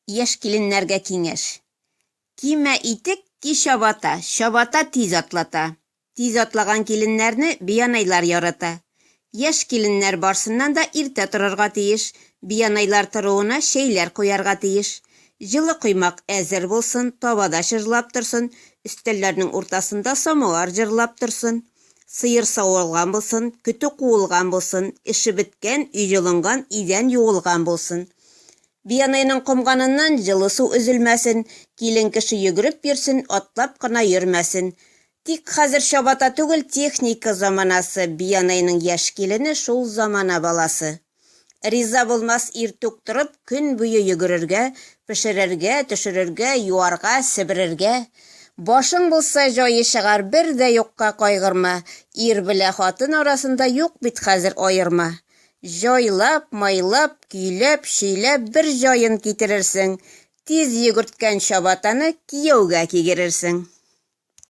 Яшь киленнәргә киңәш. Кимә итек, ки чабата, чабата тиз атлата. Тиз атлаган киленнәрне бианайлар ярата. Яшь киленнәр барсыннан да иртә торырга тиеш, бианайлар торуына чәйләр куярга тиеш. Җылы коймак әзер булсын, табада чыжлап торсын, өстәлләрнең уртасында самовар җырлап торсын. Сыер савылган булсын, көтү куылган булсын, эше беткән, өй җылынган, идән юылган булсын. Бианайның комганыннан җылы су өзелмәсен, килен кеше йөгереп йөрсен, атлап кына йөрмәсен. Тик хәзер чабата түгел, техника заманасы, бианайның яшь килене шул замана баласы. Риза булмас иртүк торып, көн буе йөгерергә, пешерергә, төшерергә, юарга, себерергә. Башың булса, җае чыгар, бер дә юкка кайгырма, ир белә хатын арасында юк бит хәзер аерма. Җайлап, майлап, көйләп, чөйләп бер җаен китерерсең, тиз йөгерткән чабатаны кияүгә кигерерсең.